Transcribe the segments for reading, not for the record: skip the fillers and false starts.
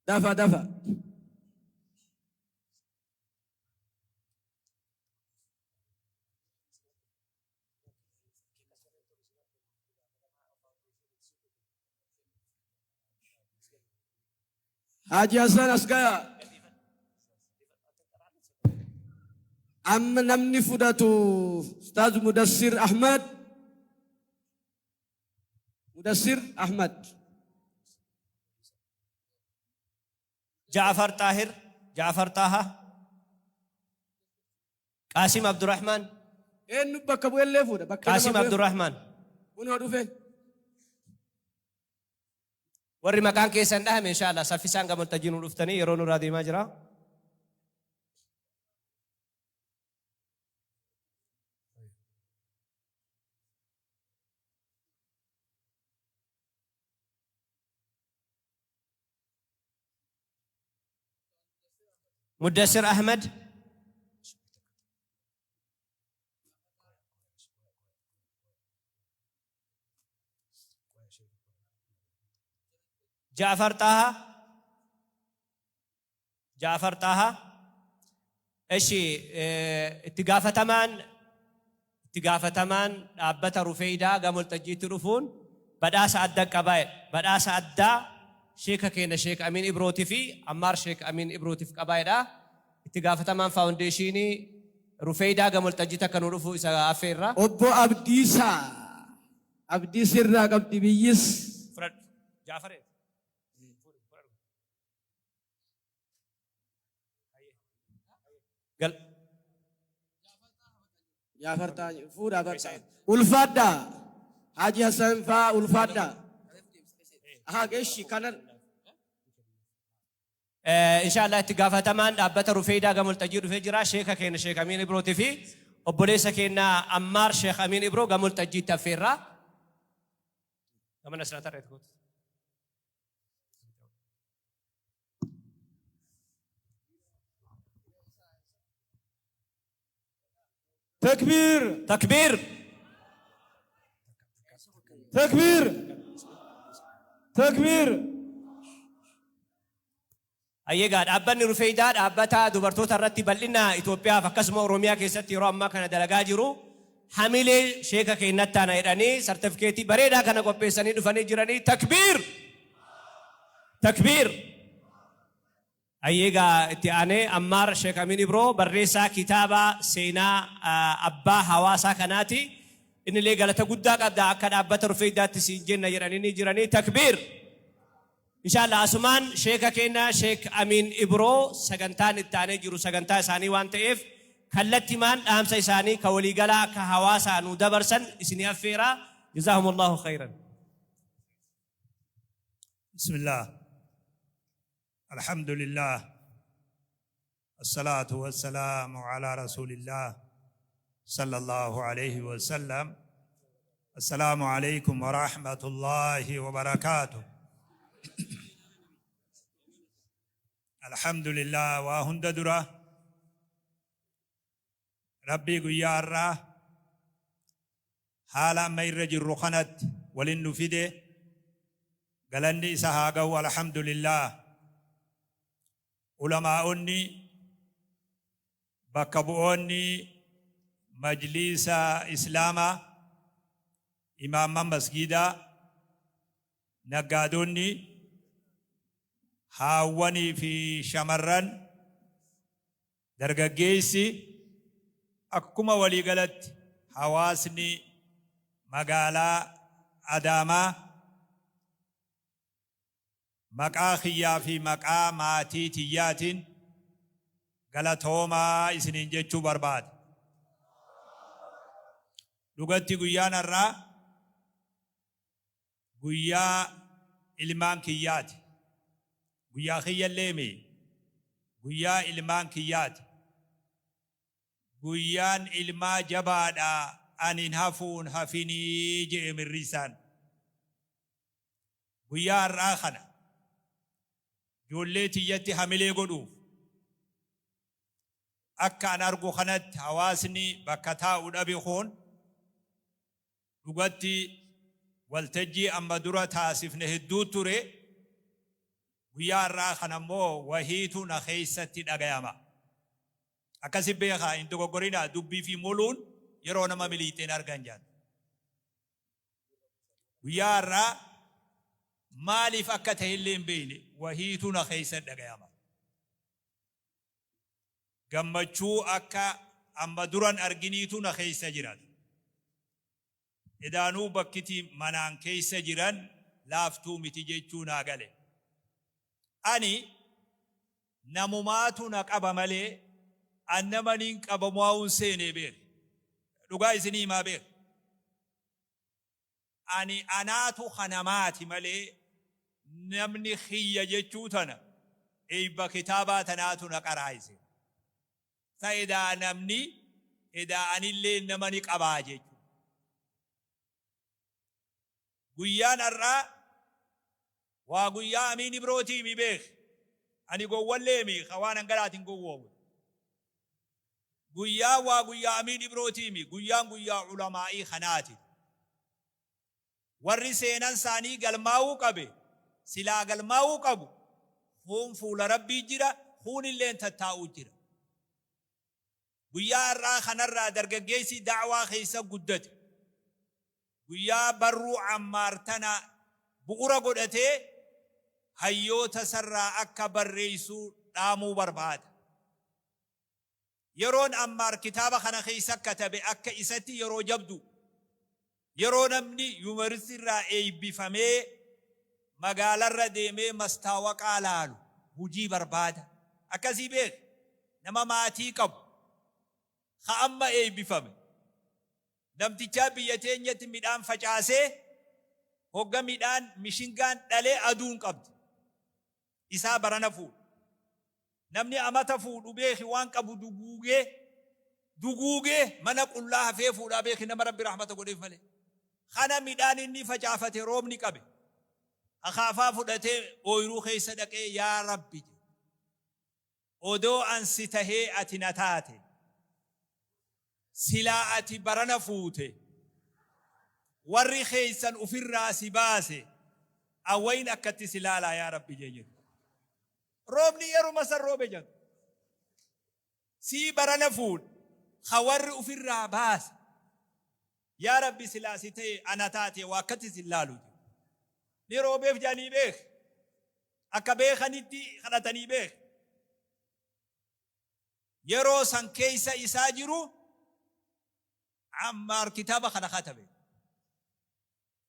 Dafa dafa. Haji Hassan as gaya. Amma namni fudhatu Ustaaz Mudassir Ahmad. Mudassir Ahmad. Ja'afar Xaahir, Ja'afar Xaaha, Qaasim Abdurrahmaan, Eenyu bakka bu'ellee fuudha. Bakka Qaasim nama bu'e. Abdurrahmaan. Kunoo dhufe. Warri maqaan keessan dhahame insha Allah saffisaan gama waltajjii nu dhuftanii yeroo nurraa deemaa jira. Muddassir Ahmed. Jaafar Xaaha. Jaafar Xaaha. Eshi itti gaafatamaan itti gaafatamaan dhaabbata Rufeeydaa gama waltajjiitti dhufuun badhaasa adda qaba. Badhaasa addaa sheeka keenya Sheek Amiin Ibrootii fi Ammaar Sheek Amiin Ibrootiif qabaa'edha. Itti gaafatamaan faawundeeshinii Rufeeydaa gama waltajjiitti akka nu dhufu isa affeerra. Obbo Abdiisaa. Abdii sirraa qabdi biyyis. Fudhadhu. Jaafar. Gal. Jaafar Xaaha fuudhaa bakka. Ulfaadhaa. Haji Hassan faa ulfaadhaa. Haa geeshi kanan. Inshallah itti gaafatamaan dhaabbata Rufeeydaa gama waltajjii dhufee jira. Sheeka keenya Sheek Amiin Ibrootii fi obboleessa keenya Ammaar Sheek Amiin Ibroo gama waltajjiitti affeerra. Gama Nasraa Tarreetti kootu. Takbiir! Takbiir! Takbiir! Takbiir! Ayyeegaa dhaabbanni Rufeeydaa dhaabbata dubartoota irratti bal'ina Itoophiyaaf akkasuma Oromiyaa keessatti yeroo ammaa kana dalagaa jiru. Hamilee sheeka keenyatti taana jedhanii sartifikeetii bareedaa kana qopheessanii dhufanii jiranii. Takbiir! Takbiir! Ayyeegaa itti aanee Ammaar Sheek Amiin Ibroo barreessaa kitaaba seenaa abbaa hawaasaa kanaati. Innillee galata guddaa qabda akka dhaabbata Rufeeydaatti siin jenna jedhanii ni jiranii. Takbiir! Inshallah asumaan sheeka keenya Sheek Amiin Ibroo sagantaan itti aanee jiru sagantaa isaanii waan ta'eef kallattimaan dhaamsa isaanii ka waliigalaa akka hawaasaa nu dabarsan isinii affeera. Jazaahumullahu khayran. بسم الله، الحمد لله، الصلاة والسلام على رسول الله صلى الله عليه وسلم. السلام عليكم ورحمة الله وبركاته. الحمد لله. Waa hunda dura Rabbii guyyaa har'aa haala amma irra jirru kanatti waliin nu fide galanni isa haa ga'u. Alhamdulillah. Ulamaa'onni, bakka bu'oonni majliisa Islaamaa, imaamman masgiidaa, naggaadonni, haawwanii fi shamarran, dargaggeessi, akkuma waliigalatti hawaasni magaalaa Adaamaa, maqaa kiyyaa fi maqaa maatii tiyyaatiin galatoomaa isiniin jechuu barbaada. Dhugatti guyyaan har'aa guyyaa ilmaan kiyyaati. Guyyaa kiyyallee mi? Guyyaa ilmaan kiyyaati. Guyyaan ilmaa jabaadha, anin hafuun hafinii je'e mirriisaan. Guyyaa har'aa kana ijoollee tiyyatti hamilee godhuuf akka an argu kanatti hawaasni bakka taa'u dhabe kun dhugatti waltajjii amma dura taasifne hedduu ture. Guyyaa har'aa kana immoo wahiitu na keessatti dhagayama. Akkasi beekaa, hin dogoggorinaa, dubbii fi moluun yeroo nama miliixeen argan jedhan. Guyyaa har'aa maaliif akka ta'e illee hin beekne, wahiitu na keessatti dhagayama. Gammachuu akka amma duran arginiitu na keessa jira. Edaanuu bakkiti manaan keessa jiran laaftuu miti jechuu naa gale. Ani namumaatu na qaba malee an nama niin qabamuaun seenee beeki. Dhugaa isinii himaa beeki. Ani anaatu ka namaati malee namni kiyya jechuu tana eeyba kitaabaa tanaatu na qaraayse. Ta edaa namni edaa anilleen nama ni qabaa jechu. Guyyaan har'aa waa guyyaa Amiin Ibrootii mi beeki. Ani gowwallee mi ka waan hanganaatiin gowwoomu. Guyyaan waa guyyaa Amiin Ibrootii mi, guyyaan guyyaa ulamaa'ii kanaati. Warri seenan isaanii galmaa'uu qabe, silaa galmaa'uu qabu, kuun fuula Rabbii jira, kuunilleen tattaa'uu jira. Guyyaa har'aa kanarraa dargaggeessi da'waa keessa guddate, guyyaa barruu Ammaar tana bu'ura godhatee hayyoota isarraa akka barreessu dhaamuu barbaada. Yeroon Ammaar kitaaba kana keessa katabe akka isatti yeroo jabdu, yeroo namni yuunivarsiitii irraa eebbifamee magaalarra deemee mastaawaqaa laalu hujii barbaada. Akkasii beeki, nama maatii qabu ka amma eebbifame, namtichaa biyya teenyatti midhaan facaasee hogga midhaan mishingaan dhalee aduun qabdi. Isaa barana fuudhu. Namni amata fuudhu beeki waan qabu duguugee duguugee mana qullaa hafee fuudhaa beeki, nama Rabbi rahmata godheef malee. Kana midhaan inni facaafate roobni qabe. Akaafaa fudhatee ooyiruu keessa dhaqee, "Yaa Rabbi, odoo an si tahee ati na taate, silaa ati barana fuute, warri keessan ufirraa si baase, awwayin akkatti si laalaa yaa Rabbi," jee jedhu. Roobni yeruma san roobe jedhu. Sii barana fuudhe ka warri ufirraa baase, yaa Rabbi, silaa si ta'e ana taate waa akkatti si laalu. Ni roobeef jedhanii beek, akka beekanitti kadhatanii beek. Yeroo san keessa isaa jiru Ammaar kitaaba kana katabe.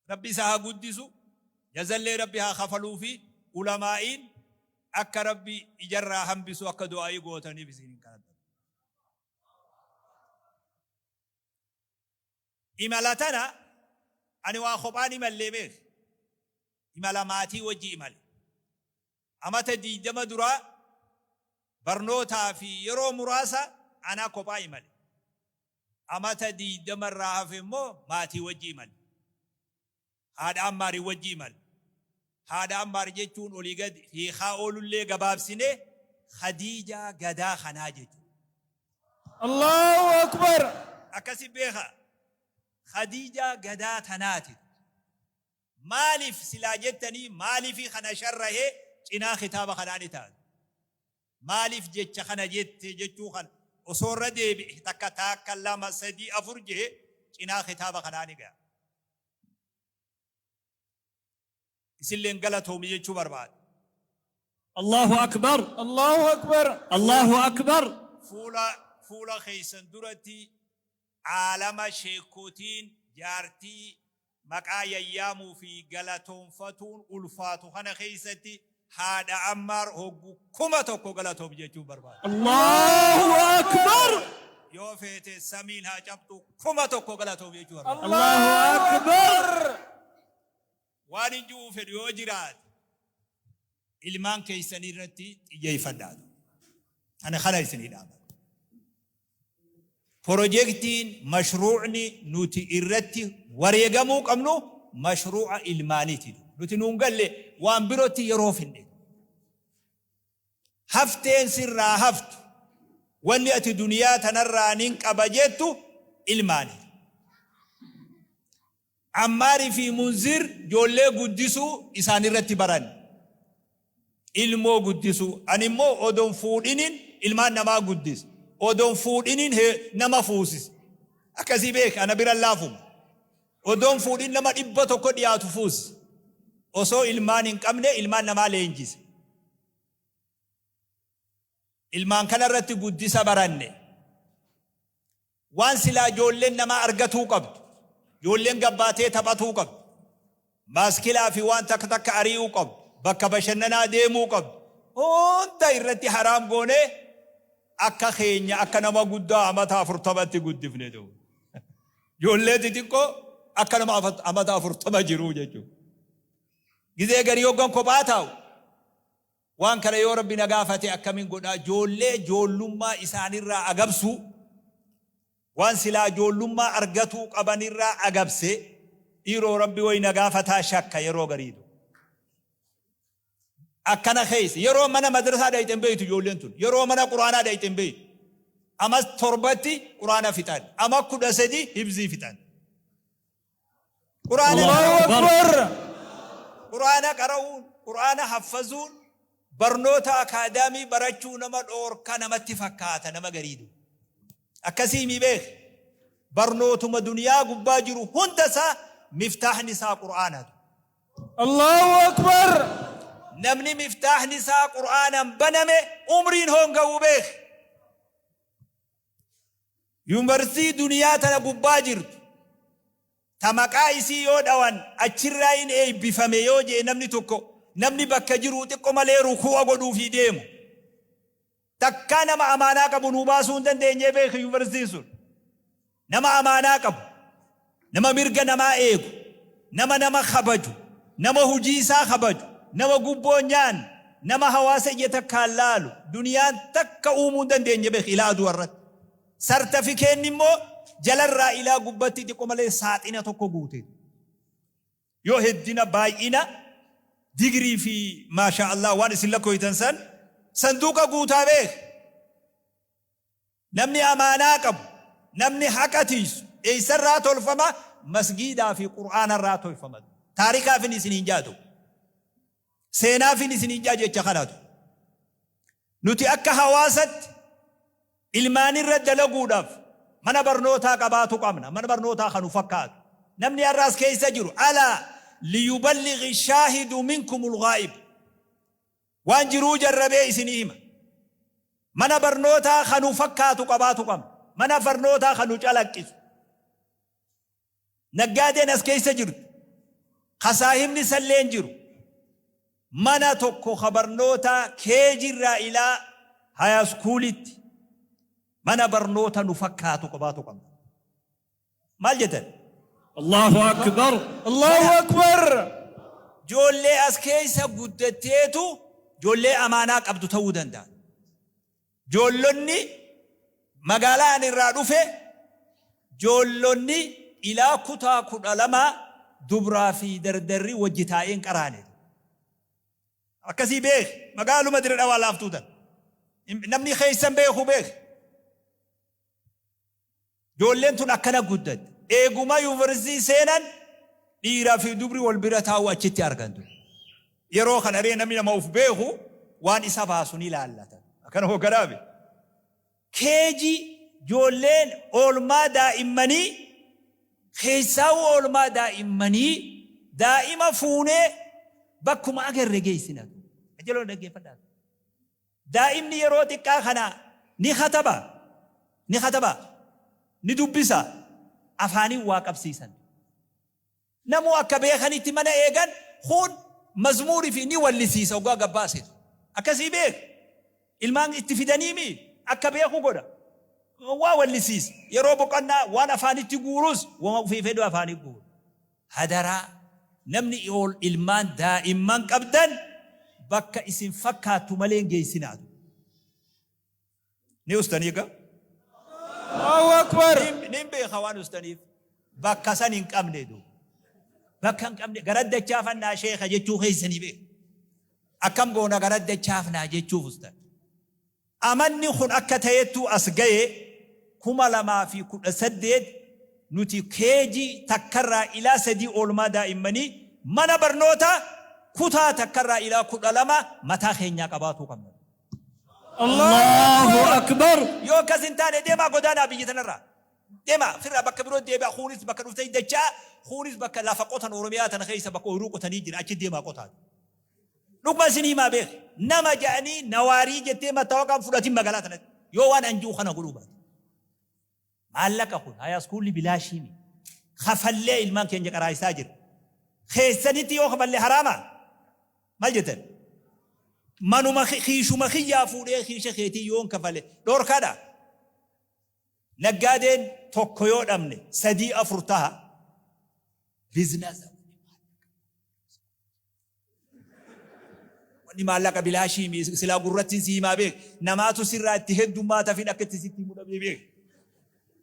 Rabbi isa haa guddisu, jazallee Rabbi haa kafaluu fi ulamaa'iin akka Rabbi ijarraa hambisu akka du'aa'ii gootaniif isin hin kadhadha. Imala tana ani waa kophaan imallee beek. Imala maatii wajji imale. Amata 20 duraa barnootaa fi yeroo muraasa anaa kophaa imale. Amata 20 irraa hafe immoo maatii wajji imale. Haadha Ammaarii wajji imale. Haadha Ammaar jechuun olii gad hiikaa oolullee gabaabsine, Khadiijaa gadaa kanaa jechuudha. Allahu Akbar. Akkasi beeka. Khadiijaa gadaa tanaati. Maaliif silaa jettanii, maaliifii kana sharrahee cinaa kitaaba kanaa ni ta'a. Maaliif jecha kana jette jechuu kana osoo irra deebi'e takka taakka lama sadii afur jee cinaa kitaaba kanaa ni ga'a. Isilleen galatoomi jechuu barbaada. Allahu Akbar. Allahu Akbar. Allahu Akbar. Fuula keessan duratti aalama sheekotiin jaartii maqaa yayyaamuu fi galatoonfatuun ulfaatu kana keessatti haadha Ammaar hoggu 1000 galatoom jechuu barbaada. Allahu Akbar. Yoo feete samiin haa cabxu, 1000 galatoom jechuu barbaada. Allahu Akbar. Waan hin ji'uu fedhu yoo jiraate, ilmaan keessanii irratti xiyyeeffadhaa. Ani kana isinii dhaaba. Pirojektiin mashruucni nuti irratti wareegamuu qabnu mashruuca ilmaaniiti. Nuti nuun galle waan birootti yeroo finne. Hafteen sirraa haftu, wanni ati duniyaa tanarraa nin qaba jettu ilmaani. Ammaarii fi Munzir ijoollee guddisuu isaan irratti baran. Ilmoo guddisuu. Ani immoo odoon fuudhiniin ilmaan namaa guddisa. Odoon fuudhiniin nama fuusisa. Akkasii beek, ana bira laafuma. Odoon fuudhin nama 100 dhiyaatu fuusisa. Osoo ilmaan hin qabne ilmaan namaa leenjise. Ilmaan kanarratti guddisa baranne. Waan silaa ijoolleen namaa argatuu qabdu. Ijoolleen gabbaatee taphatuu qabdu. Baaskilaa fi waan takka takka ari'uu qabdu. Bakka bashannanaa deemuu qabdu. Hunda irratti haraam goonee akka keenya akka nama guddaa amata 40tti guddifne ta'u. Ijoollee xixiqqoo akka nama amata 40 jiruu jechuudha. Gizee garii hoggan kophaa taa'u. Waan kana yoo Rabbi na gaafate akkamiin godhaa? Ijoollee ijoollummaa isaanirraa agabsuu, waan silaa ijoollummaa argatuu qabanirraa agabse, dhiiroo Rabbi wayi na gaafataa shakka yeroo gariitu. Akkana keessa yeroo mana madrasaa dhayxe hin beeytu ijoolleen tun, yeroo mana quraanaa dhayxe hin beeytu. Amas 7tti quraana fixan, ama 13 hibzii fixan. Quraana Allahu Akbar. Quraana qara'uun, quraana haffazuun barnoota akaadaamii barachuu nama dhoorka namatti fakkaata nama gariitu. Akkasii mi beek? Barnootuma duniyaa gubbaa jiru hunda isaa miftaahni isaa quraanatu. Allahu Akbar. Namni miftaahni isaa quraanaan baname umriin honga'uu beek. Yuunivarsiitii duniyaa tana gubbaa jirtu ta maqaa isii yoo dhawan achirraa hin eebbifame yoo jee namni tokko, namni bakka jiru xiqqo malee ruku'a godhuufii deemu. Takkaa nama amaanaa qabu nuu baasuu hin dandeenyee beeki yuunivarsiitiin sun. Nama amaanaa qabu, nama mirga namaa eegu, nama nama kabaju, nama hujii isaa kabaju, nama gubboo nyaanne, nama hawaasa ija takkaan laalu, duniyaan takka uumuu hin dandeenye beeki ilaa aduu irratti. Sartafikeenni immoo jalarraa ilaa gubbatti xiqqo malee saaxina tokko guute. Yoo heddina baay'ina digirii fi maasha Allah waan isin lakkooytan san sanduuqa guutaa beek. Namni amaanaa qabu, namni haqa tiisu, eessarraa tolfama? Masgiidaa fi qur'aanarraa tolfama. Taarikaafin isin hin jaatu. Seenaafin isin hin jaa jecha kanatu. Nuti akka hawaasatti ilmaanirra dalaguudhaaf mana barnootaa qabaatu qabna. Mana barnootaa kanu fakkaatu. Namni har'aas keessa jiru alaa liyuballighi shaahidu minkumul ghaa'ib. Waan jiruu jarrabee isinii hima. Mana barnootaa kanu fakkaatu qabaatu qabna. Mana barnootaa kanu calaqqisu. Naggaadeen as keessa jirtu. Kasaahibni salleen jiru. Mana tokko ka barnootaa keejirraa ilaa haayaskuulitti mana barnoota nu fakkaatu qabaatu qabna. Maal jettan? Allahu Akbar. Allahu Akbar. Ijoollee as keessa guddatteetu ijoollee amaanaa qabdu ta'uu danda'a. Ijoollonni magaalaa ani irraa dhufe ijoollonni ilaa kutaa 12 dubraa fi dardarri wajji taa'een qaraane. Akkasii beek, magaaluma Dire Dhawaa laaftuu tan. Namni keessan beeku beek. Ijoolleen tun akkana guddatte. Eeguma yuunivarsiitii seenan dhiiraa fi dubri wal bira taa'u achitti argantu. Yeroo kana ree namni nama of beeku waan isa baasu ni ilaallata. Akkana hogganaabe. Keejii ijoolleen oolmaa daa'immanii keessaa'uu oolmaa daa'immanii daa'ima fuunee bakkuma agarre geessina. Ajaloo dhaggeeffadhaa. Daa'imni yeroo xiqqaa kana ni kataba, ni kataba, ni dubbisa, afaaniin waa qabsiisan. Namuu akka beekanitti mana eegan kun mazmuurii fi ni wallisiisa hoggaa gabbaasetu. Akkasii beek. Ilmaan itti fidanii mi akka beeku godha. Waa wallisiisa. Yeroo boqonnaa waan afaanitti guurus wama ofii fedhu afaanii guuru. Hadaraa namni ol ilmaan daa'imman qabdan bakka isin fakkaattu malee hin geessinaatu. Ni ustanii egaa? Allahu Akbar. Nin beeka waan ustaniif. Bakka san hin qabne du. Bakka hin qabne gara dachaafannaa sheeka jechuu keessanii beeku. Akkam goona gara dachaafnaa jechuuf ustan. Amanni kun akka ta'ettu as ga'e 2018 nuti keejii takkarraa ilaa 3 oolmaa daa'immanii mana barnoota Kutaa takkarraa ilaa 12 mataa keenyaa qabaatuu qabna. Allahu Akbar. Yoo akkas hin taane deemaa godaanaa biyya tanarraa. Deemaa firraa bakka biroo deebi'a kuunis bakka dhuftanii dachaa kuunis bakka lafa qotan Oromiyaa tana keessa bakka ooyiruu qotanii jira achi deemaa qotaa. Dhuguma isin himaa beek nama ja'anii nawaarii jettee mattaawaqaan fudhatin magaalaa tanatti yoo waan anjuu kana godhuu baate. Maallaqa kun hayaaskuulli bilaashii mi. Kafallee ilmaan keenya qaraayisaa jira. Keessanitti yoo kafallee haraama? Maal jettan? Manuma kiishuma kiyyaa fuudhee kiisha keetii yoon kafale dhoorkaadha. Naggaadeen tokko yoo dhabne sadii afur taha. Biizinasa. Wanni maallaqa bilaashii mi silaa gurratti si himaa beek. Namaatu sirraa itti heddummaata fi akka itti sitti himu dhabee beek.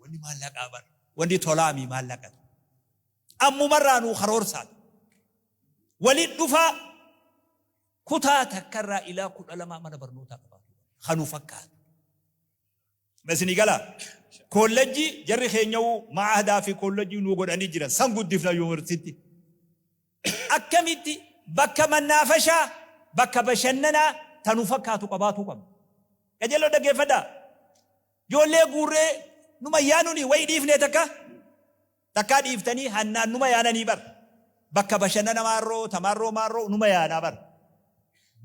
Wanni maallaqaa bar. Wanni tolaa mi maallaqa. Ammumarraa nuu karoorsaa. Walit dhufaa kutaa takkarraa ilaa 12 mana barnootaa qabaatu. Kanuu fakkaatu. Isinii galaa? Koollejjii jarri keenya'uu ma'ahadaa fi koollejjii nuu godhanii jiran. San guddifna yuunivarsiitti. Akkamitti bakka mannaafashaa, bakka bashannanaa ta nu fakkaatu qabaatuu qabna. Qajeeloo dhaggeeffadhaa. Ijoollee guurree numa yaanuni wayi dhiifnee takka takkaa dhiiftanii hannaan numa yaananii bar. Bakka bashannana maarroo tamaarroo maarroo numa yaanaa bar.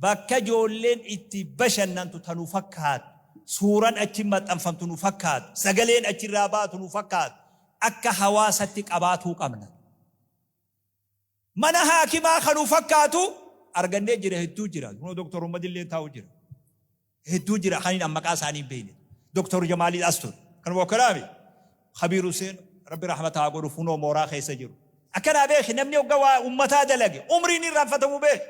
Bakka ijoolleen itti bashannantu ta nu fakkaatu, suuran achi maxxanfamtu nu fakkaatu, sagaleen achirraa baatu nu fakkaatu akka hawaasatti qabaatuu qabna. Mana haakimaa kan nu fakkaatu argannee jira hedduu jira. Kunoo Doktor Ummadillee taa'u jira. Hedduu jira kan hin maqaa isaanii hin beekne. Doktor Jamaalii as ture. Kan wakkalaami. Kabiir Hussein Rabbi rahmata haa godhu funoo mooraa keessa jiru. Akkanaa beeki namni hogga waa ummataa dalage umriin irraanfatamu beeki.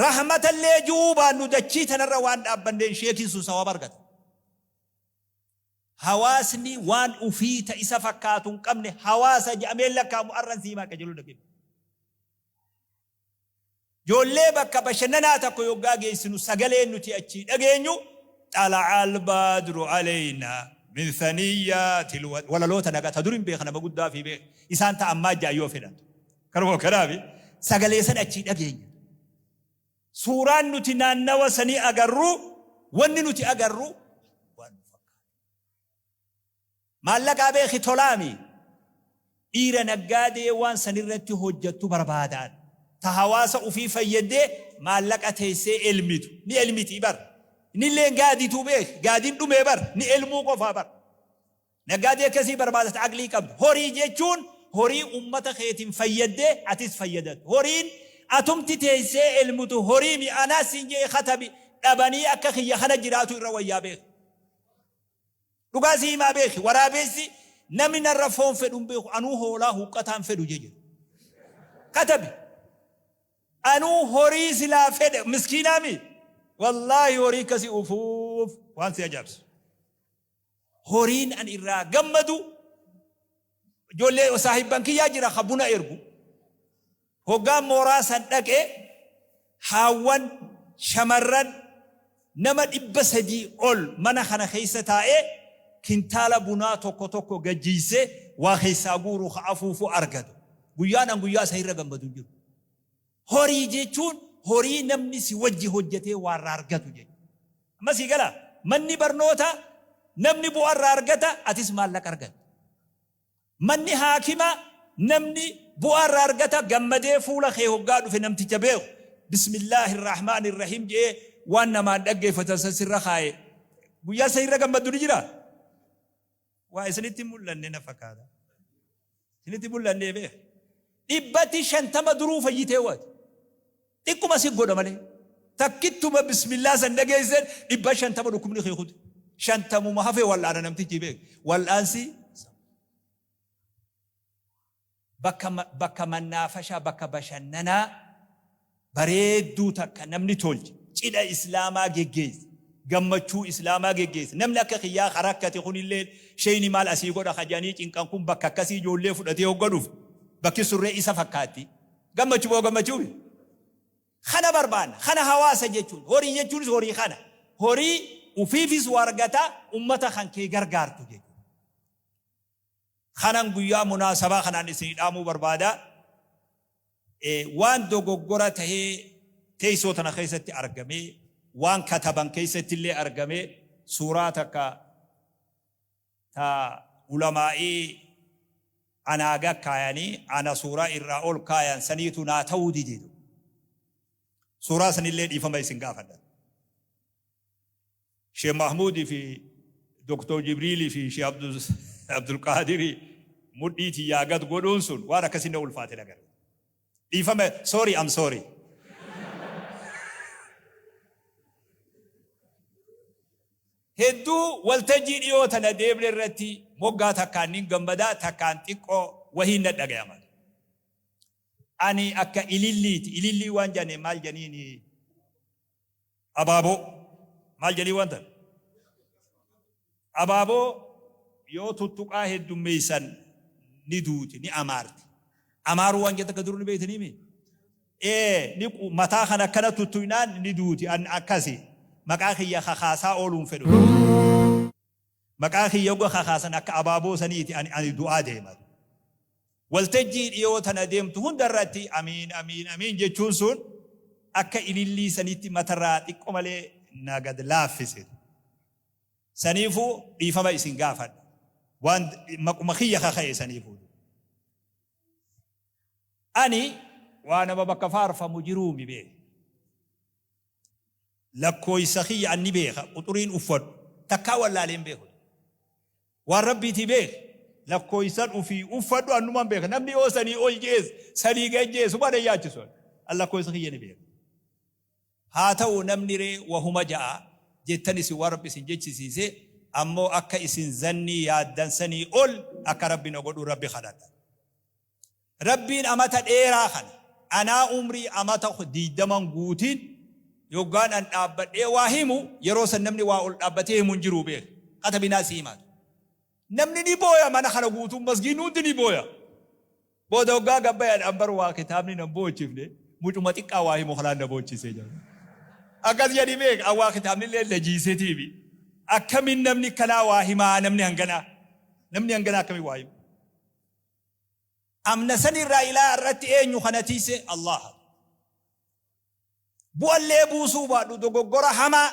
Rahmatallee ji'uu baannu dachii tanarra waan dhaabbanneen sheekiin sun sawaaba argata. Hawaasni waan ufii ta isa fakkaatu hin qabne hawaasa jedhamee lakkaa'amu arran sii himaa qajeeluu dhaggeeffadhu. Ijoollee bakka bashannanaa tokko yoggaa geessinu sagaleen nuti achii dhageenyu xala'al badru aleynaa min thaniyyaatil walaloota nagaa ta dur hin beeka nama guddaa fi beeka isaan ta ammaa ja'an yoo fedhan. Kanuma kanaafi sagalee san achii dhageenya. Suuraan nuti naannawa sanii agarru wanni nuti agarru waan nu fakkaatu. Maallaqaa beeki tolaami. Dhiira naggaadee waan sanirratti hojjattu barbaadaan. Ta hawaasa ufii fayyaddee maallaqa teessee elmitu. Ni elmitii bar. Innilleen gaadituu beeki. Gaadiin dhumee bar. Ni elmuu qofaa bar. Naggaadee akkasii barbaada ta aqlii qabdu. Horii jechuun horii ummata keetiin fayyaddee atis fayyadattu. Horiin atumti teessee elmutu horii mi anaa siin je'e katabi dhabanii akka kiyya kana jiraatu irra wayyaa beeki. Dhugaa sii himaa beeki waraabessi namni narra foon fedhu hin beeku anuu hoolaa huqqataan fedhu jedhe. Katabi. Anuu horii silaa fedhe miskiinaa mi? Wallaahi horii akkasii ufuuf waan si ajaa'ibsu. Horiin an irraa gammadu ijoollee saahibban kiyyaa jira ka buna ergu. Hoggaan mooraa san dhaqe haawwan, shamarran nama 300 ol mana kana keessa taa'ee kintaala bunaa tokko tokko gad jiysee waa keessaa guuru ka afuufu argatu. Guyyaan an guyyaa san irra gammadu hin jiru. Horii jechuun horii namni si wajji hojjatee waa irraa argatu jechuudha. Amma sii galaa? Manni barnootaa namni bu'aa irraa argata atis maallaqa argatta. Manni haakimaa namni bu'aa irraa argata gammadee fuula kee hoggaa dhufe namticha beeku bismillaahi rahmaani rahiim je'ee waan namaan dhaggeeffatan san sirra kaaye guyyaa san irra gammaddu ni jiraa? Waa isinitti hin mul'anne na fakkaata. Isinitti mul'annee beeka. Dhibbatti 50 duruu fayyitee waati. Xiqquma si godha malee. Takkittuma bismillaa san dhageesseen 50 dhukkubni kee kute. Shantamuma hafe wal'aana namtichi beeka. Wal'aansi bakka bakka mannaafashaa bakka bashannanaa bareedduu takka namni tolche cidha islaamaa geggeesse gammachuu islaamaa geggeesse namni akka kiyyaa ka rakkate kunilleen sheeyni maal asii godha ka jedhanii cinqan kun bakka akkasii ijoollee fudhatee hogga dhufe bakki surree isa fakkaatti gammachuu moo gammachuu miti kana barbaanna kana hawaasa jechuun horii jechuunis horii kana horii ufiifis waa argataa ummata kan kee gargaartu jechuudha. Kanan guyyaa munaasabaa kanaan isinii dhaamuu barbaada. Waan dogoggora tahee teessoo tana keessatti argamee, waan kataban keessatti illee argamee, suuraa takka ta ulamaa'ii anaa gad kaayanii ana suuraa irraa ol kaayan saniitu naa ta'uu dide. Suuraa sanillee dhiifama isin gaafadha. Sheekh Mahmuudii fi Doktor Jibriilii fi Sheekh Abdulqaadirii mudhii tiyyaa gad godhuun sun waan akkasii na ulfaate nagarre. Dhiifama, sorry, I'm sorry. Hedduu waltajjii dhiyoo tana deemne irratti moggaa takkaan nin gammada, takkaan xiqqoo wahiin na dhagayama. Ani akka ililliiti. Ilillii waan jane maal janiini? Abaaboo. Maal janii waan tan? Abaaboo yoo tuttuqaa heddummeeysan ni duuti, ni amaarti. Amaaruu waan jettan ka dur ni beeytanii mi? Ee, ni mataa kana akkana tuttuynaan ni duuti. An akkasi. Maqaa kiyya kakaasaa ooluu hin fedhu. Maqaa kiyya hogga kakaasan akka abaaboo saniiti ani du'aa deema. Waltajjii dhiyoo tana deemtu hunda irratti amiin amiin amiin jechuun sun akka ilillii sanitti matarraa xiqqo malee na gad laaffise. Saniifuu dhiifama isin gaafadha. Waan maquma kiyya kaka'e saniifuu. Ani waa nama bakka faarfamu jiruumi beeki. Lakkooysa kiyya an ni beeka, quxuriin uffadhu takkaa wallaalee hin beeku. Waan Rabbiitii beeki. Lakkooysan ufii uffadhu annumaan beeka. Namni yoo sanii ol je'es sanii gad je'es humaa na hin yaachisu an. An lakkooysa kiyya ni beeka. Haa ta'u namni ree wahuma ja'a jettan isin waan Rabbi isin jechisiise, ammoo akka isin zannii yaaddan sanii ol akka Rabbi na godhu Rabbi kadhadha. Rabbiin amata dheeraa kana anaa umrii amata 20 hin guutin yoggaan an dhaabbadhee waa himu, yeroo san namni waa ol dhaabbatee himu hin jiruu beeki. Katabinaa si himaatu. Namni ni booya, mana kana guutuun masgiinni hundi ni booya. Booda hoggaa gad bayan an bar waa kitaabni nan boochifne, mucuma xiqqaa waa himu kanaan na boochise jedhan. Akkas jedhi beek, an waa kitaabni illee na jiisetiimi. Akkamin namni akkanaa waa himaa, namni hanganaa? Namni hanganaa akkamin waa hima? Amna san irraa ilaa har'atti eenyu kana tiyse? Allaaha. Bu'allee buusuu baadhu dogoggora hamaa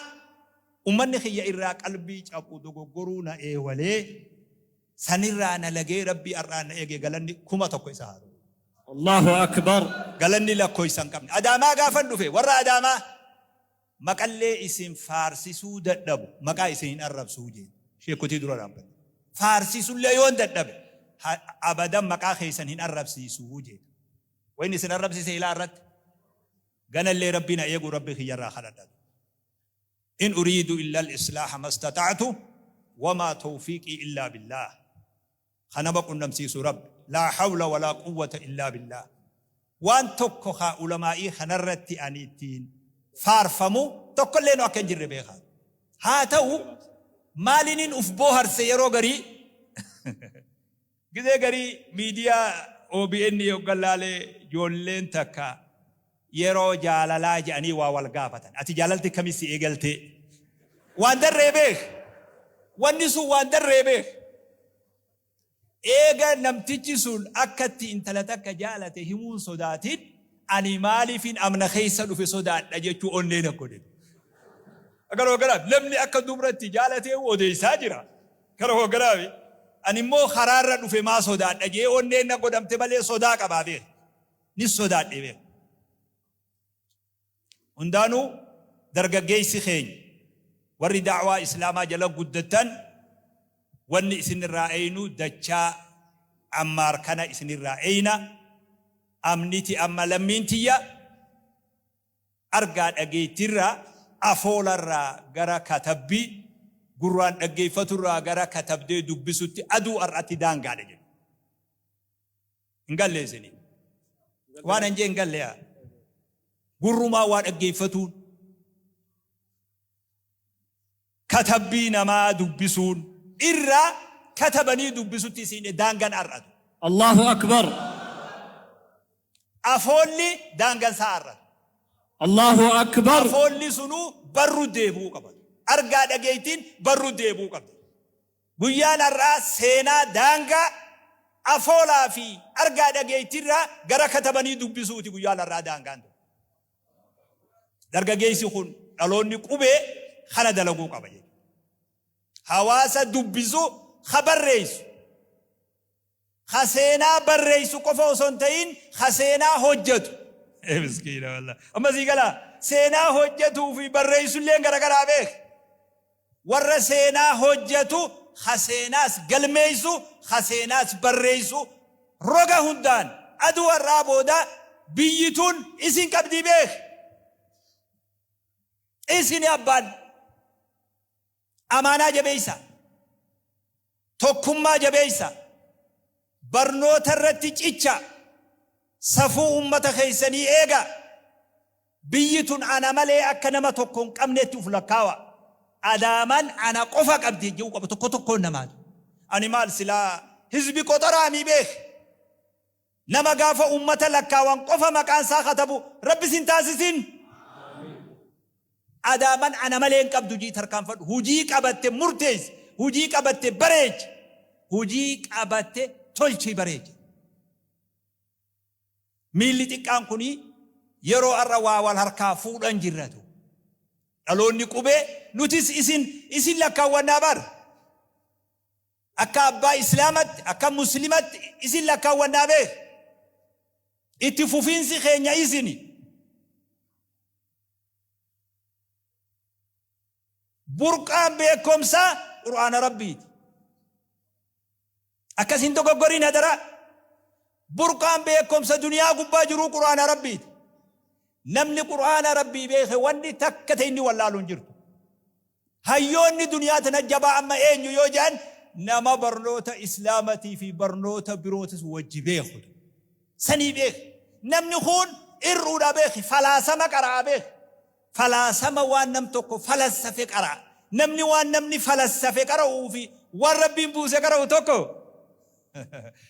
ummanni kiyya irraa qalbii caphu dogoggoruu na eewalee sanirraa na lagee Rabbii har'aan na eege galanni 1000 isa haa ta'u. Allahu Akbar. Galanni lakkoysa hin qabne. Adaamaa gaafan dhufe warra Adaamaa maqallee isin faarsisuu dadhabu maqaa isin hin arrabsuu jeen sheekkotii dura dhaabbadhe. Faarsisullee yoon dadhabe abadan maqaa keessan hin arrabsiisuu jeen. Wayni isin arrabsise ilaa irratti ganallee Rabbi na eegu Rabbi kiyyarraa kadhadha. In uriidu illa al-islaaha mastata'tu wamaa tawfiiqii illaa billaah. Ka nama qunnamsiisu Rabbi. Laa hawla walaa quwwata illaa billaah. Waan tokko ka ulamaa'ii kanarratti ani ittiin faarfamu tokkolleenu akka hin jirre beekaa. Haa ta'u maalinin uf booharse yeroo garii? Gizee garii miidiyaa OBN yoggan laale joolleen takka yeroo jaalalaa je'anii waa wal gaafatan. Ati jaalalti akkami si eegaltee? Waan darree beek. Wanni sun waan darree beek. Eega namtichi sun akka itti intala takka jaalate himuun sodaatin, ani maaliifin amna keessa dhufe sodaadha jechuu onnee na godhe. Gara hogganaaf namni akka dubra itti jaalatee odeessaa jira. Gara hogganaaf ani immoo karaarra dhufe maa sodaadha jee onneen na godhamte malee sodaa qabaa beek. Ni sodaadhe beek. Hundaanuu dargaggeessi keenya warri da'waa Islaamaa jala guddattan wanni isinirraa eeynu dachaa Ammaar kana isinirraa eeyna. Amniti amma lammiin tiyya argaa dhageettirraa, afoolarraa gara katabbii, gurraan dhaggeeffaturraa gara katabdee dubbisutti aduu har'atti daangaadha jedhu. Hin galle isinii. Waan an jee hin galle yaa. Gurrumaa waa dhaggeeffatuun, katabbii namaa dubbisuun irraa katabanii dubbisutti isin daangan har'atu. Allahu Akbar. Afoolli daangan isaa har'atu. Allahu Akbar. Afoolli sunuu barru deebi'uu qaba. Argaa dhageettiin barru deebi'uu qabdi. Guyyaan har'aa seenaa daangaa. Afoolaa fi argaa dhageettiirraa gara katabanii dubbisuuti guyyaa larraa daangaan. Dargaggeessi kun dhaloonni qubee kana dalaguu qaba jechuudha. Hawaasa dubbisu ha barreessu. Ha seenaa barreessu qofa osoo hin ta'in ha seenaa hojjetu. Miskiina wallah. Amma sii galaa seenaa hojjetuu fi barreessu illee garagaraa beek. Warra seenaa hojjetu ha seenaas galmeessu ha seenaas barreessu roga hundaan aduu har'aa booda biyyi tun isin qabdii beek. Isin abbaan amaanaa jabeessa. Tokkummaa jabeessa. Barnoota irratti cicha. Safuu ummata keessanii eega. Biyyi tun ana malee akka nama tokko hin qabnetti uf lakkaawa. Adaamaan ana qofa qabdi jechuu qaba tokko tokkoon namaatu. Ani maal silaa hizbi qoxoraamii beek. Nama gaafa ummata lakkaawan qofa maqaan isaa katabu Rabbi sin taasisin. Adaaman ana malee hin qabdu jii tarkaanfadhu. Hujii qabatte murteessi. Hujii qabatte bareechi. Hujii qabatte tolchii bareechi. Miilli xiqqaan kuni yeroo har'a waa wal harkaa fuudhan jirratu. Dhaloonni qubee nutis isin lakkaawwannaa bar. Akka abbaa Islaamatti, akka Muslimatti isin lakkaawwannaa beek. Itti fufiinsi keenya isini. Burqaan beekumsaa Qur'aana Rabbiiti. Akkas hin dogoggoriin hadaraa. Burqaan beekumsa duniyaa gubbaa jiruu Qur'aana Rabbiiti. Namni Qur'aana Rabbii beeke wanni takka ta'e inni wallaalu hin jirtu. Hayyoonni duniyaa tana jabaa amma eenyu yoo jedhan nama barnoota Islaamatii fi barnoota birootis wajji beeku. Sanii beek. Namni kun irruudha beeki. Falaasama qaraa beek. Falaasama waan nam tokko falassafe qaraa. Namni waan namni falassafe qara'uu fi waan Rabbiin buuse qara'u tokko.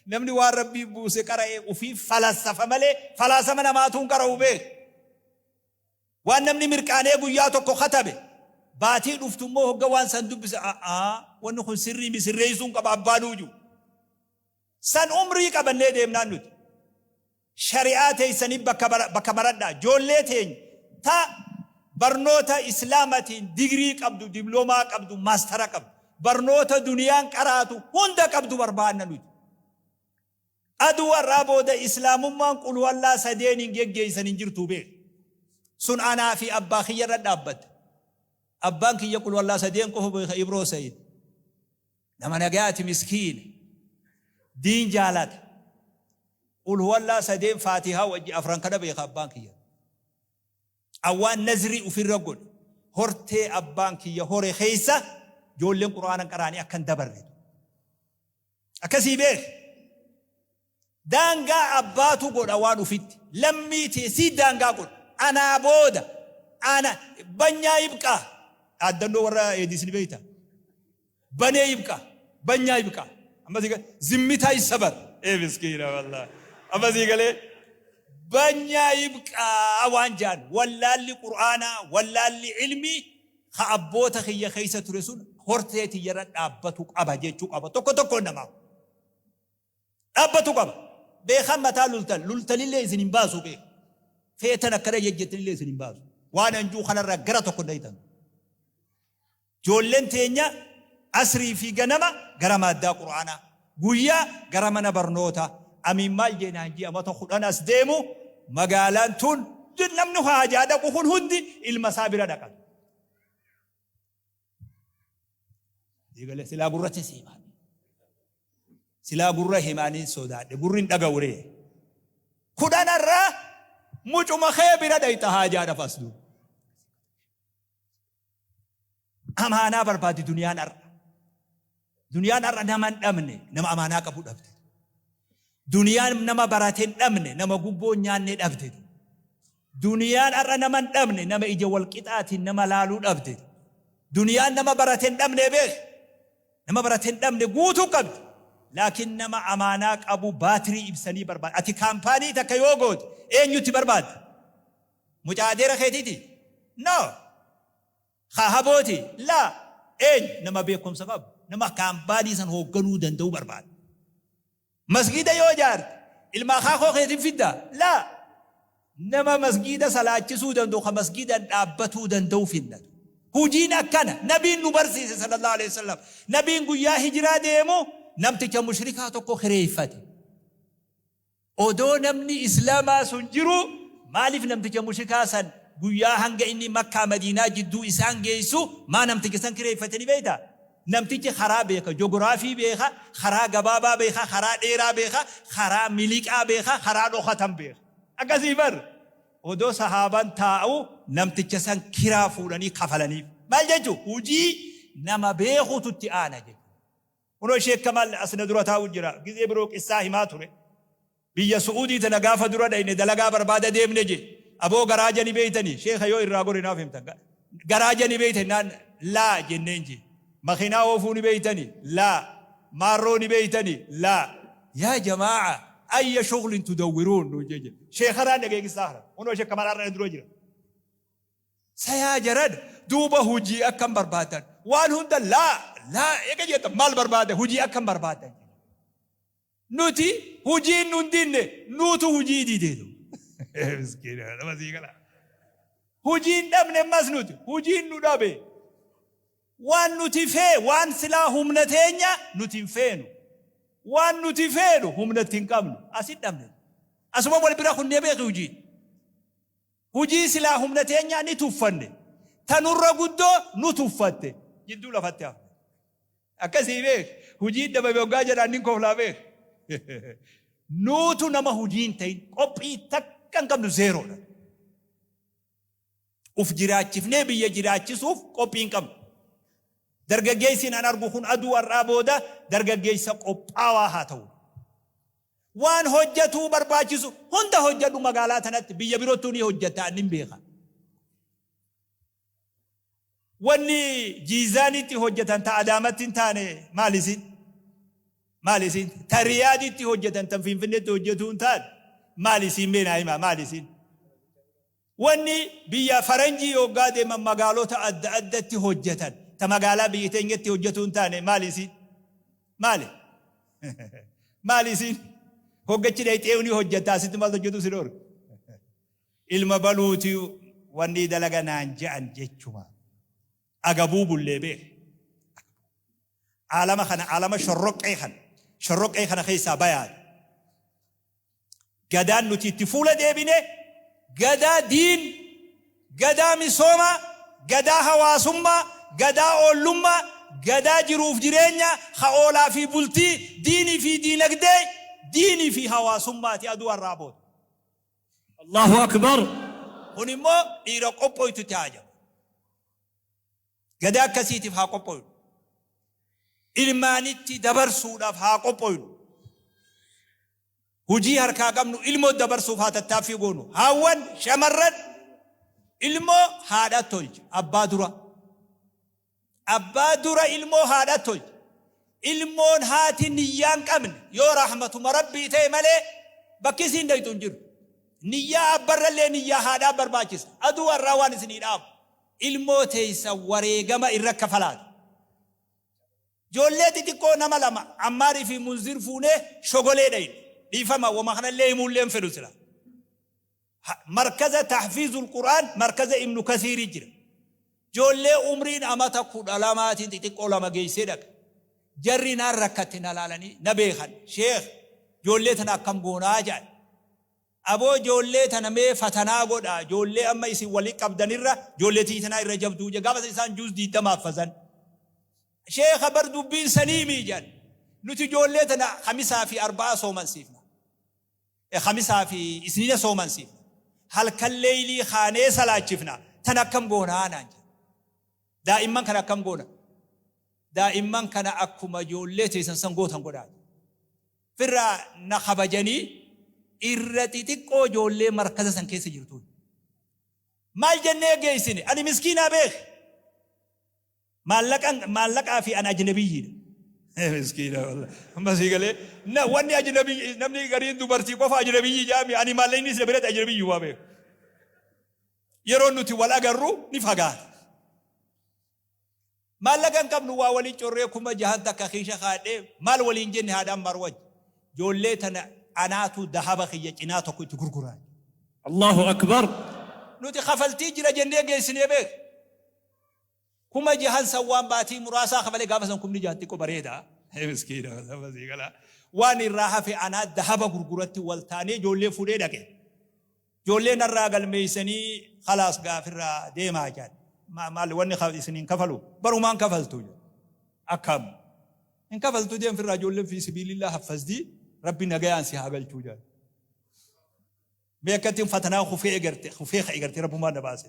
Namni waan Rabbiin buuse qara'ee ofii falassafa malee falaasama namaatuun qara'u beek. Waan namni mirqaanee guyyaa tokko katabe baatii dhuftu immoo hogga waan san dubbise a'aa wanni kun sirrii misirreessuun qaba abbaan uju. San umrii qabannee deemnaan nuti. Shari'aa teessanii bakka baradhaa. Ijoollee teenya ta barnoota Islaamatiin digirii qabdu, diploomaa qabdu, maastara qabdu. Barnoota duniyaan qaraatu hunda qabdu barbaanna nuti. Aduu har'aa booda Islaamummaan qulwallaa sadeen hin geggeessan hin jirtu beek. Sun anaa fi abbaa kiyya irra dhaabbatte. Abbaan kiyya qulwallaa sadeen qofa beeka Ibroo Sayid. Nama nagayaati miskiina. Diin jaalata. Qulwallaa sadeen Faatihaa wajji afran kana beeka abbaan kiyya. Awwaan nazrii ofirra godhe. Hortee abbaan kiyya hore keessa ijoolleen Qur'aana qaraanii akka hin dabarre. Akkasii beek. Daangaa abbaatu godha waan ufitti. Lammii teessii daangaa godha. Anaa booda ana banyaa ibqaa. Dhaaddannoo warra eedis ni beekta. Banee ibqaa. Banyaa ibqaa. Amma sii galee zimmitaa isabar. Ee miskiina wallaahi. Amma sii galee banyaa ibqaa waan jaan wallaalli Qur'aanaa wallaalli ilmii ka abboota kiyya keessa ture sun hortee tiyyarra dhaabbatu qaba jechuu qaba tokko tokkoon namaa. Dhaabbatu qaba. Beekan mataa lultan lultanillee isin hin baasu beek. Feetan akkana jejjettanillee isin hin baasu. Waan anjuu kanarraa gara tokko hin dhayitan. Ijoolleen teenya asrii fi ganama gara maaddaa Qur'aanaa. Guyyaa gara mana barnootaa. Amiin maal jeenaan ji'a mata 10 as deemu magaalaan tun namni haajaa dhaqu kun hundi ilma isaa bira dhaqa. Silaa gurracha seemaa. Silaa gurra himaanii sodaadhe gurri hin dhaga'u ree. Kudhanarraa mucuma kee bira dhayxa haajaadhaaf as duuba. Amaanaa barbaadi duniyaan har'a. Duniyaan har'a nama hin dhabne nama amaanaa qabu dhabde. Duniyaan nama barate hin dhabne nama gubboo hin nyaanne dhabde. Duniyaan har'a nama hin dhabne nama ija wal qixaatiin nama laaluu dhabde. Duniyaan nama barate hin dhabne beek. Nama barate hin dhabne guutuu qabdi. Laakiin nama amaanaa qabu baatirii ibsanii barbaada. Ati kaampaanii takka yoo goote eenyutti barbaadda? Mucaa adeera keetiiti? No. Habooti? Laa. Eenyu? Nama beekumsa qabu. Nama kaampaanii san hoogganuu danda'u barbaada. Masgiida yoo ijaarte ilma akaakoo keetiin fidda? Laa. Nama masgiida salaachisuu danda'u ka masgiidan dhaabbatuu danda'u fidna. Hujiin akkana nabiin nu barsiise sallallahu alaihi wasallam. Nabiin guyyaa hijiraa deemu namticha mushrikaa tokko kireeffate. Odoo namni islaamaa sun jiru maaliif namticha mushrikaa san guyyaa hanga inni Makkaa Madiinaa jidduu isaan geessu maa namticha san kireeffate ni beektaa? Namtichi karaa beeka, jogiraafii beeka, karaa gabaabaa beeka, karaa dheeraa beeka, karaa miliqaa beeka, karaa dhokatan beeka. Akkasii bar odoo sahaabaan taa'u namticha san kiraa fuudhanii kafalaniif. Maal jechuun hujii nama beekutu itti aana jechuudha. Kunoo Sheek Kamaal as na dura taa'u jira. Gizee biroo qissaa himaa ture. Biyya Su'uudii tana gaafa dura dhayne dalagaa barbaada deemne je. Aboo garaaja ni beeytanii? Sheekha yoo irraa gore naaf himtan. Garaaja ni beeytani naan laa jenneen je. Makiinaa oofuu ni beeytani? Laa. Maarroo ni beeytani? Laa. Yaa jamaa'a ayya shuglin tudawwiruun nuun je je. Sheekharaan dhagee qissaa kana. Kunoo Sheek Kamaal har'a na dura jira. Sayaa jaran duuba hujii akkam barbaadan? Waan hunda laa laa eega jettan maal barbaada? Hujii akkam barbaadan? Nuti hujiin nun dinne nuutu hujii dide. Miskiina nama sii gala. Hujiin dhabne ammas nuti hujiin nu dhabe. Waan nuti fee waan silaa humna teenya nuti hin feenu. Waan nuti feenu humna itti hin qabnu. Asit dhabne. Asuma wal bira kunnee beeki hujiin. Hujii silaa humna teenyaa ni tuffanne. Ta nurra guddoo nu tuffatte. Jidduu lafatti hafne. Akkasii beek. Hujiin dhabame hoggaa jedhaan nin koflaa beek. Nuutu nama hujii hin ta'in qophii takka hin qabnu zeeroodha. Uf jiraachifnee biyya jiraachisuuf qophii hin qabnu. Dargaggeessi an argu kun aduu har'aa booda dargaggeessa qophaawaa haa ta'u. Waan hojjatuu barbaachisu hunda hojjadhu magaalaa tanatti biyya birottuu ni hojjatta an nin beeka. Wanni Jiizaanitti hojjatan ta Adaamatti hin taane maal isin? Maal isin? Ta Riyaaditti hojjatan tan Finfinneetti hojjatuu hin taane maal isin mee naa himaa maal isin? Wanni biyya faranjii hoggaa deeman magaalota adda addatti hojjatan ta magaalaa biyya teenyatti hojjatuu hin taane maal isin? Maali? Maal isin? Hoggachi dhayxee ni hojjatta asitti maal hojjatu si dhoorga? Ilma baluuti wanni dalaga naan je'an jechuma. Agabuu bullee beek. Aalama kana aalama shorroqqee kana shorroqqee kana keessaa bayaadha. Gadaan nuti itti fuula deebine gadaa diin, gadaa misoomaa, gadaa hawaasummaa, gadaa oollummaa, gadaa jiruuf jireenya, ha oolaa fi bultii, diinii fi diinagdee, diinii fi hawaasummaati aduu har'aa booda. Allahu Akbar. Kun immoo dhiira qophooytutti haajama. Gadaa akkasiitiif haa qophooynu. Ilmaanitti dabarsuudhaaf haa qophooynu. Hujii harkaa qabnu ilmoo dabarsuuf haa tattaaffii goonu. Haawwan, shamarran ilmoo haadha tolcha abbaa dura. Abbaa dura ilmoo haadha tolcha. Ilmoon haati niyyaa hin qabne yoo rahmatuma Rabbii ta'e malee bakki isiin dhayxu hin jiru. Niyyaa abbarrallee niyyaa haadhaa barbaachisa. Aduu har'aa waan isinii dhaamu. Ilmoo teessan wareegama irra kafalaati. Ijoollee xixiqqoo nama lama Ammaarii fi Munzir fuunee shogolee dhayne. Dhiifama wama kanallee himuullee hin fedhu sila. Markaza Tahfiizul Qur'aan markaza Ibnu Kasiirii jira. Ijoollee umriin amata 12tiin xixiqqoo lama geessee dhaqa. Jarri naan rakkatte na laalanii na beekan. Sheekh ijoollee tana akkam goonaa jedhan. Aboo ijoollee tana mee fatanaa godhaa ijoollee amma isin wali qabdanirra ijoollee tiyyi tanaa irra jabduu jedhe. Gaafa san isaan juuz 20 haffazan. Sheekha bar dubbiin saniimii jedhan. Nuti ijoollee tana Khamisaa fi Arba'aa soomansiifna. Khamisaa fi Isniina soomansiifna. Halkan leeylii kaanee salaachifna. Tana akkam goonaa naan jedhe. Daa'imman kana akkam goona? Daa'imman kana akkuma ijoollee teessan san gootan godhaa. Firraa na kabajanii irra xixiqqoo ijoollee markaza san keessa jirtuun. Maal jennee geessine? Ani miskiinaa beeki. Maallaqan maallaqaa fi an ajnabiyyiidha. Miskiina wallah. Amma sii galee na wanni ajnabiyyi namni gariin dubartii qofa ajnabiyyi jaami ani maallaqni isa biratti ajnabiyyi waa beeku. Yeroo nuti wal agarru ni fagaata. Maallaqa hin qabnu waa waliin corree 6000 takka kiisha kaadhee maal waliin jenne haadha Ammaar wajji. Ijoollee tana anaatu dahaba kiyya cinaa tokko itti gurguraa. Allahu akbar. Nuti kafaltii jira jennee geessinee beek. 6000 san waan baatii muraasaa kafalee gaafa san 6000 xiqqoo bareeda. Miskiina saba sii galaa. Waan irraa hafe anaa dahaba gurguratti wal taanee ijoollee fuudhee dhaqe. Ijoollee narraa galmeessanii khalaas gaafirraa deemaa jedhan. Maal wanni isiniin kafalu barumaan kafaltu jedhan. Akkam hin kafaltu deemfirraa ijoolleen fi sibiilillaa haffasdii rabbi nagayaan si haa galchuu jedhan. Mee akkattiin fatanaa kufee egarte kufee ka'e gartee rabbumaan na baase.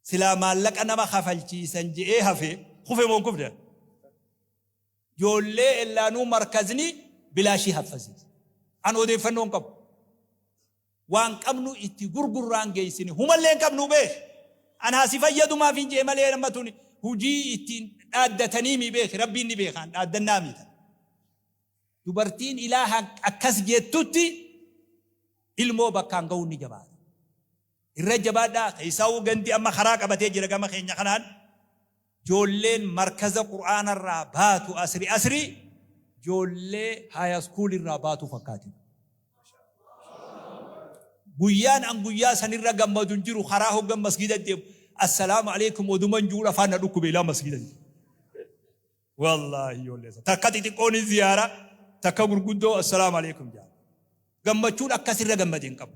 Silaa maallaqa nama kafalchiisan je'ee hafe kufe moo hin kufne? Ijoollee ellaanuu markazni bilaashii haffasiise. An odeeffannoo hin qabu. Waan qabnu itti gurgurraan geessine humallee hin qabnu beek. An haa si fayyadumaaf hin je'e malee nama tuni hujii ittiin dhaaddatanii mi beeki rabbiin ni beekaan dhaaddannaa mita. Dubartiin ilaa akkas jettutti ilmoo bakkaan ga'uun ni jabaata. Irra jabaadhaa keessaawuu gandi amma karaa qabatee jira gama keenya kanaan joolleen markaza qur'aanarraa baatu asri asri joollee haya school irraa baatu fakkaati. Guyyaan an guyyaa sanirra gammadu hin jiru karaa hoggan masgida deemu assalaamu alaikum oduman juudha afaan na dhukkube ilaa masgida deemu. Wallaahi ijoollee sana. Takka xixiqqoon ziyaara takka gurguddoo assalaamu alaikum jedha. Gammachuun akkasirra gammade hin qabu.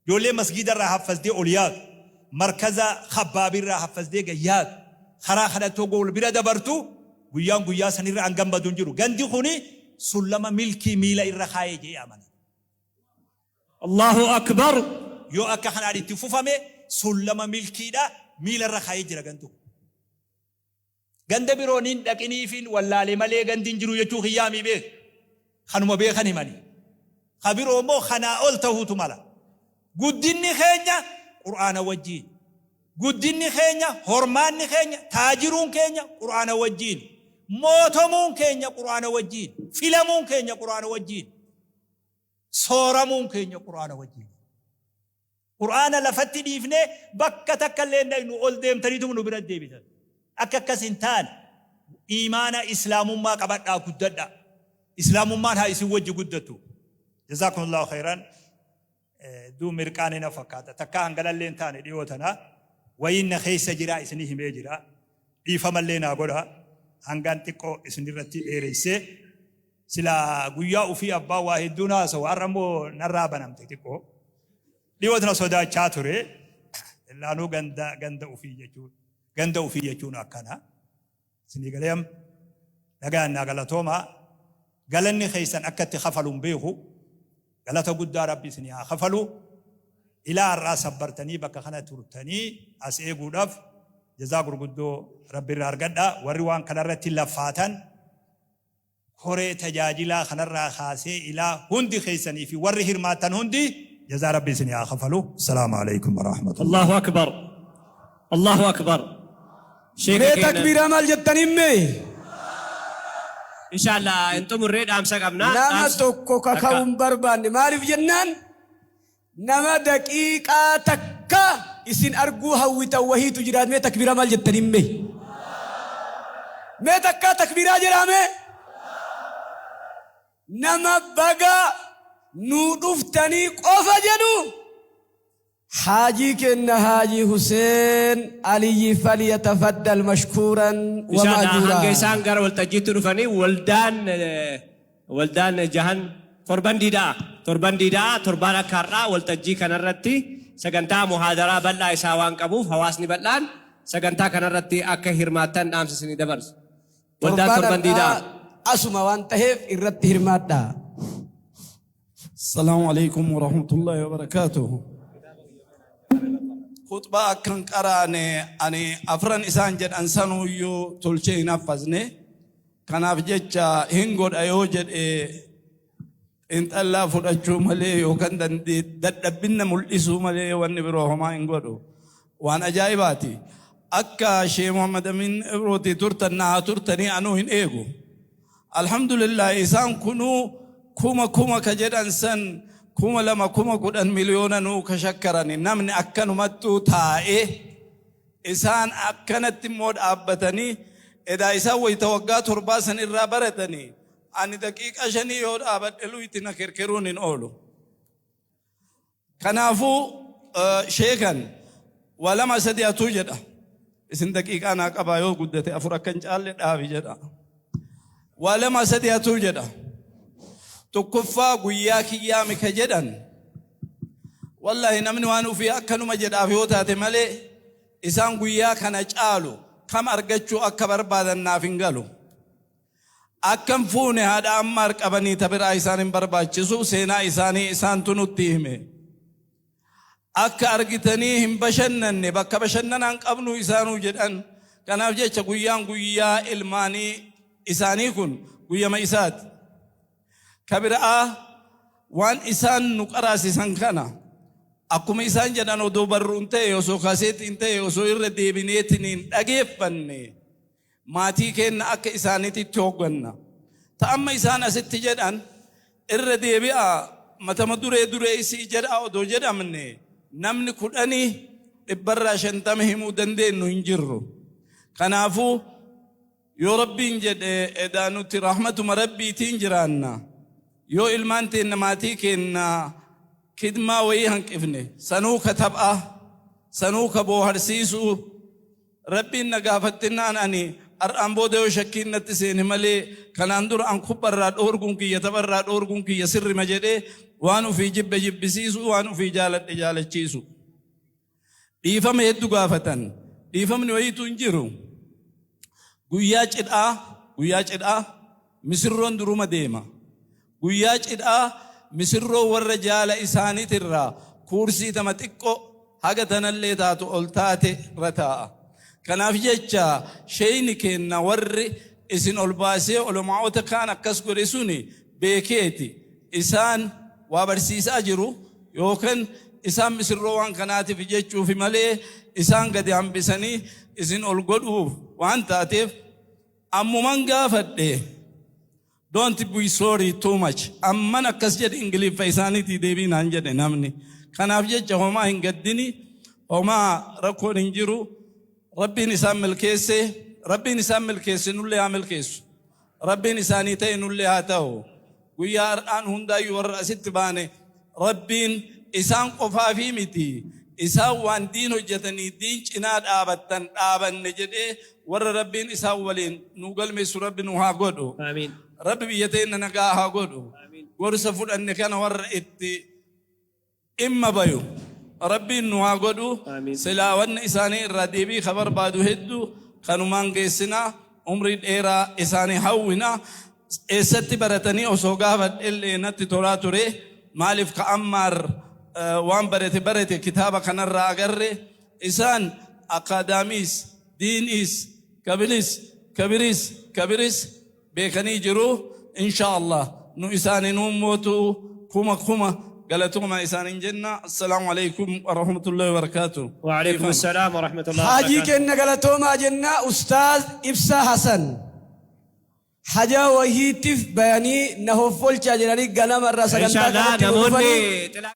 Ijoollee masgiida irraa haffasdee ol yaatu, markaza khabbaabii irraa haffasdee gad yaatu, karaa kanatti hoggoo wal bira dabartu guyyaan guyyaa sanirra an gammadu hin jiru. Gandi kuni sullama milkii miila irra kaayee jedhee amana. Allahu akbar. Yoo akka kanaan itti fufame sullama milkiidha miila irra kaayee jira gandi kun. Ganda biroo nin dhaqiniifin wallaale malee gandi hin jiru jechuu kiyyaamii beek. Kanuma beekan himanii. Ka biroo immoo kanaa ol tahuutu mala. Guddinni keenya Qur'aana wajjiin. Guddinni keenya, hormaanni keenya, taajiruun keenya Qur'aana wajjiin. Mootomuun keenya Qur'aana wajjiin. Filamuun keenya Qur'aana wajjiin. Sooramuun keenya Qur'aana wajjiin. Qur'aana lafatti dhiifnee bakka takka illee hin dhaqnu ol deemtaniituma nu bira deebitan. Akka akkas hin taane iimaana islaamummaa qabadhaa guddadhaa. Islaamummaan haa isin wajji guddattu. Jazaakumullahu khayran. Hedduu mirqaane na fakkaata. Takkaa hanganallee hin taane dhiyoo tana. Wayiin na keessa jira isinii himee jira. Dhiifamallee naa godha. Hangaan xiqqoo isinirratti dheeressee. Silaa guyyaa ufii abbaa waa hedduu na haasawu har'a immoo narraa banamte xiqqoo. Dhiyoo tana sodaachaa ture. Illaanuu ganda ganda ufii jechuun ganda ufii jechuun akkana. Isinii galee amma nagaan naa galatooma. Galanni keessan akka itti kafalu hin beeku. Galata guddaa Rabbi isinii haa kafalu. Ilaa har'aa sabbartanii bakka kana turtanii as eeguudhaaf jazaa gurguddoo Rabbi irraa argadha. Warri waan kanarratti laffaatan koree tajaajilaa kanarraa kaasee ilaa hundi keessanii fi warri hirmaattan hundi jazaa Rabbi isinii haa kafalu. Assalaamu alaikum warahmatullahi. Allahu akbar. Allahu akbar. Sheeka Mee keenya takbiiraa maal jettaniin mee? Inshallah hin xumurree dhaamsa qabna. Nama Dhaamsa tokko takka. kaka'uu hin barbaanne maaliif jennaan nama daqiiqaa takka isin arguu hawwitan wahiitu jiraat mee takbiiraa maal jettaniin mee? Mee takkaa takbiiraa jedhaa mee? Nama baga nuu dhuftanii qofa jedhu Haajii keenna Haajii Huseen Aliyyi falyatafaddal mashkuuran wa Inshallah hanga ma'juuraa. isaan gara waltajjiitti dhufanii waldaan waldaan jahan torban diidaa torban diidaa torbaan akka har'aa waltajjii kanarratti sagantaa muhaadaraa bal'aa isaa waan qabuuf hawaasni bal'aan sagantaa kanarratti akka hirmaattan dhaamsa isinii dabarsa. Waldaan Torbaan torban diidaa. har'aa asuma waan taheef irratti hirmaadhaa. Assalaamu alaikum warahmatullahi wabarakatuh. Khutbaa akkan qaraane ani afran isaan jedhan sanuuyyuu tolchee hin haffazne. Kanaaf jecha hin godha yoo jedhe xiinxallaa fudhachuu malee yookaan dadhabbinna mul'isuu malee wanni biroo homaa hin godhu. Waan ajaa'ibaati. Akka Shee Muhammad Amin Ibrootii turtan naa turtanii anuu hin eegu. Alhamdulillah isaan kunuu kuma kuma ka jedhan san 2000 10,000 miliyoona nuu ka shakkarani namni akkanumattuu taa'ee isaan akkanatti immoo dhaabbatanii edaa isaan wayita waggaa torbaa san irraa baratanii Ani daqiiqa 5 yoo dhaabadhe luyti na kirkiruun hin oolu. Kanaafuu sheekan waa lama sadi atuu jedha. Isin daqiiqaa naa qabaa, yoo guddate 4 akka hin caalle dhaabi jedha. Waa lama sadi atuu jedha. Tokkoffaa, guyyaa kiyyaa mika jedhan. Wallahi, namni waan ufii akkanuma jedhaaf yoo taate malee, isaan guyyaa kana caalu kam argachuu akka barbaadan naaf hin galu. Akkam fuune haadha Ammaar qabanii ta biraa isaan hin barbaachisu, seenaa isaanii isaantu nutti hime. Akka argitanii hin bashannanne, bakka bashannanaan qabnu isaanuu jedhan. Kanaaf jecha guyyaan guyyaa ilmaanii isaanii kun guyyama isaati. Ka biraa, waan isaan nu qaraasisan kana akkuma isaan jedhan odoo barruun ta'e, osoo kaaseetiin ta'e, osoo irra deebineetiin hin dhageeffanne, maatii keenna akka isaaniititti hoogganna. Ta amma isaan asitti jedhan irra deebi'a, matama duree duree isii jedha odoo jedhamne, namni 10 50% himuu dandeenyu hin jirru. Kanaafuu yoo Rabbiin jedhe, edaa nuti rahmatuma Rabbiitiin jiraanna. Yoo ilmaan teenna, maatii keenna kidmaa wayii hanqifne, sanuu ka taphaa, sanuu ka booharsiisuu, Rabbiin na gaafattinaan, ani har'aan booda yoo shakkiin natti seene malee, kanaan dura an kubbarraa dhoorguun kiyya, tapharraa dhoorguun kiyya sirrima jedhee, waan ufii jibbe jibbisiisu, waan ufii jaaladhe jaalachiisu. Dhiifama hedduu gaafatan. Dhiifamni wayiitu hin jiru. Guyyaa cidhaa, guyyaa cidhaa misirroon duruma deema. Guyyaa cidhaa misirroo warra jaala isaaniitirraa kuursii tama xiqqoo haga tanallee taatu ol taate irra taa'a. Kanaaf jecha sheeyni kenna warri isin ol baasee olamaa'ota kaan akkas godhe suni beekeeti. Isaan waa barsiisaa jiru yookaan isaan misirroo waan kanaatiif jechuufi malee, isaan gadi hambisanii isin ol godhuuf waan taateef ammuman gaafadhe. "Don't be sorry too much." Amman akkas jedhe, Ingiliffa isaaniitii deebii naan jedhe namni. Kanaaf jecha homaa hin gaddini, homaa rakkoon hin jiru. Rabbiin isaan milkeesse, Rabbiin isaan milkeesse nullee haa milkeessu. Rabbiin isaanii ta'e nullee haa ta'u. Guyyaa har'aan hundaayyuu warra asitti baane, Rabbiin isaan qofaafii miti. Isaan waan diin hojjetanii diin cinaa dhaabattan dhaabanne jedhee, warra Rabbiin isaan waliin nu galmeessu Rabbi nu haa godhu. Amiin. Rabbi biyya teenya nagaa haa godhu. Gorsa fudhanne kana warra itti dhimma bayu Rabbiin nu haa godhu. Amiin. Silaa wanni isaanii irraa deebii ka barbaadu hedduu, kanumaan geessinaa, umrii dheeraa isaanii hawwina. Eessatti baratanii osoo gaafadhe natti tolaa ture. Maaliif ka Ammaar waan barate barate kitaaba kanarraa agarre. Isaan akaadaamiis, diiniis, kabilis, kabiris, kabiris beekanii jiru. Insha Allah nu isaaninuu mootu kuma kuma galatooma isaanin jenna. Assalaamu alaikum warahmatullahi wabarakaatuh. وعليكم السلام ورحمة الله Haajii وبركاته. kenna galatoomaa jenna. Ustaaz Ibsaa Hasan haja wahiitiif bayanii na hoffolchaa jedhanii ganama irraa إن sagantaa شاء الله kanatti nu dhufanii namoonni xilaa